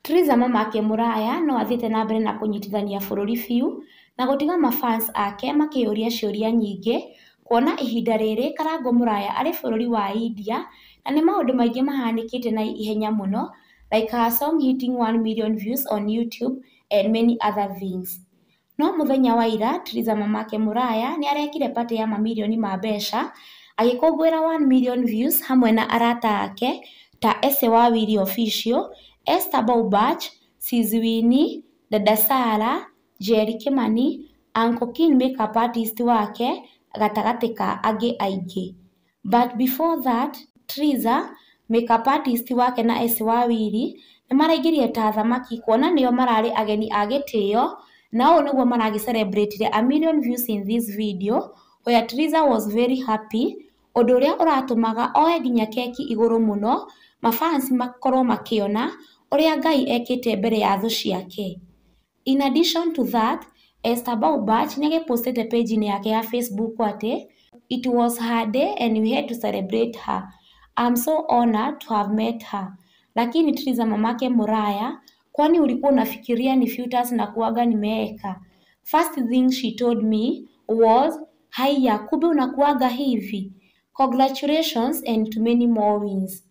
Triza Mamake Mũraya no athiĩte na mbere na kũnyitithania bũrũri biũ na gũtiga mafans ake makĩyũria ciũria nyingĩ, kuona ihinda rĩrĩ Karangũ Mũraya arĩ bũrũri wa India na nĩ maũndũ maingĩ mahanĩkĩte na ihenya mũno, like her song hitting 1 million views on YouTube and many other things. No mũthenya wa ira Triza Mamake Mũraya nĩ arekire party ya mamirioni ma mbeca agĩkũngũĩra 1 million views hamwe na arata ake ta Ese wa Willy Official, Esther Baubach, Sis Winnie, Dada Sarah, Njeri Kimani, Uncle Kin makeup artist wake gatagatĩ ka angĩ aingĩ. But before that, Triza, makeup artist wake na Ese wa Willy nĩ maraingĩrire ta thamaki kuona nĩo mararĩ ageni a gĩtĩo, na ũũ nĩguo maragĩ celebrate a million views in this video where Triza was very happy, ũndũ ũrĩa ũratũmaga oe nginya keki igũrũ mũno mafans makorwo makĩona ũrĩa Ngai ekĩte mbere ya thũ ciake. In addition to that, Esther Baubach nĩagĩpostĩte page-inĩ yake ya Facebook atĩ it was her day and we had to celebrate her. I'm so honored to have met her. Lakini Triza Mamake Mũraya, kwani ulikuwa unafikiria ni filters na kuaga nimeeka? First thing she told me was, haiya, kumbe unakuaga hivi. Congratulations and to many more wins.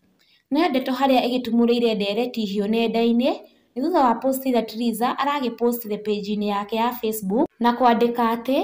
Nĩ ndeto harĩa ĩgĩtumũrĩire ndereti hiũ nenda-inĩ nĩ thutha wa post ĩrĩa Triza aragĩpostire page-inĩ yake ya Facebook na kwandĩka atĩ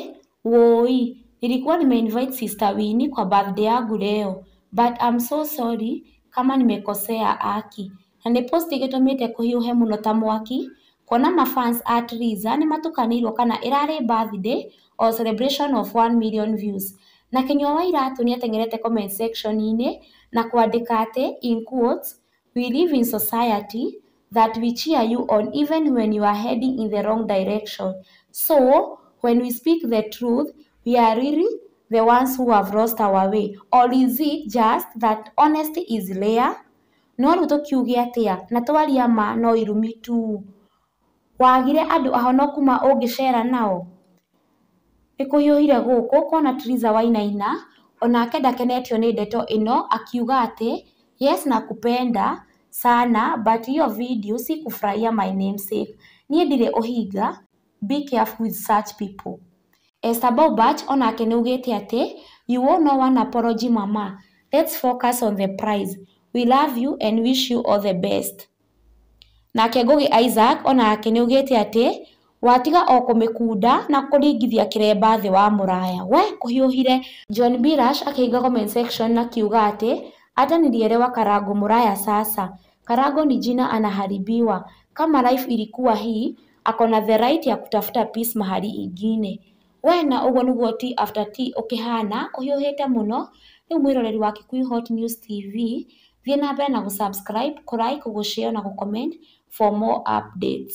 woi, nilikuwa nimeinvite Sister Winnie kwa birthday yangu leo but I'm so sorry kama nimekosea aki. Na nĩ post ĩgĩtũmĩte kũhiũhe mũno ta mwaki kuona mafans a Triza nĩ matukanĩirwo kana ĩrarĩ birthday or celebration of 1 million views. Na Kinyua wa Iratũ nĩateng'erete comment section-inĩ na kwandĩka atĩ in quotes, we live in society that we cheer you on even when you are heading in the wrong direction. So, when we speak the truth, we are really the ones who have lost our way. Or is it just that honesty is rare? No rĩu tũkiuge atĩa na twaria ma no irumi tu. Wagire andũ ahonoku ma ũngĩcera nao? Nĩ kũhiũhire gũkũ kuona Triza Wainaina onake ndakenetio nĩ ndeto ĩno akiuga atĩ yes nakupenda sana but hiyo video si kufurahia my namesake. Niĩ ndirĩ ũhinga, be careful with such people. Esther Baubach onake nĩaugĩte atĩ you owe no one apology mama. Let's focus on the prize. We love you and wish you all the best. Nake Ngugi Isaac onake nĩaugĩte atĩ watiga o kũmĩkunda na kũringithia kĩremba thĩ wa mũraya. We kũhiũhire. John Birash akĩhinga comment section na kiuga atĩ hata nilielewa Karango Muraya sasa. Karango ni jina anaharibiwa. Kama life ilikuwa hii, akona the right ya kutafuta peace mahali ingine. We na ũguo nĩguo tea after tea ũkĩhana ũhiũhĩte mũno. Rĩu mwĩroreri wa Kikuyu Hot News TV, thiĩ na mbere na gũsubscribe, kũlike, gũshare na gũcomment for more updates.